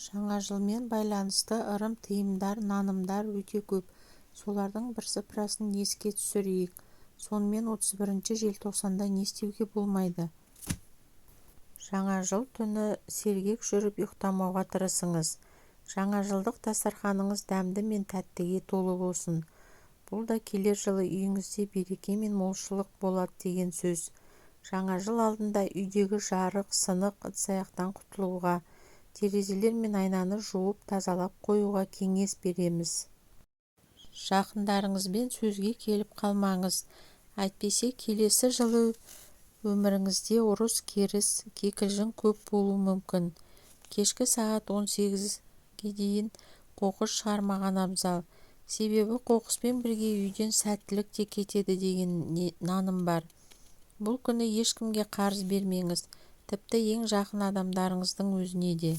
Жаңа жылмен байланысты ырым-тыйымдар, нанымдар өте көп. Солардың бірсыпырасын еске түсірейік. Сонымен, 31 желтоқсанда не істеуге болмайды? Жаңа жыл түні сергек жүріп ұйықтамауға тырысыңыз. Жаңажылдық дастарханыңыз дәмді мен тәттіге толы болсын. Бұл да келер жылы үйіңізде береке мен молшылық болады деген сөз. Жаңа жыл алдында үйдегі жарық, сынық ыдыс-аяқтан құтылуға, терезелер мен айнаны жуып, тазалап қоюға кеңес береміз. Жақындарыңызбен сөзге келіп қалмаңыз. Әйтпесе келесі жылы өміріңізде ұрыс-керіс, кикілжің көп болуы мүмкін. Кешкі сағат 18-ге дейін қоқыс шығармаған абзал. Себебі қоқыспен бірге үйден сәттілік те кетеді деген наным бар. Бұл күні ешкімге қарыз бермеңіз. Тіпті ең жақын адамдарыңыздың өзіне де.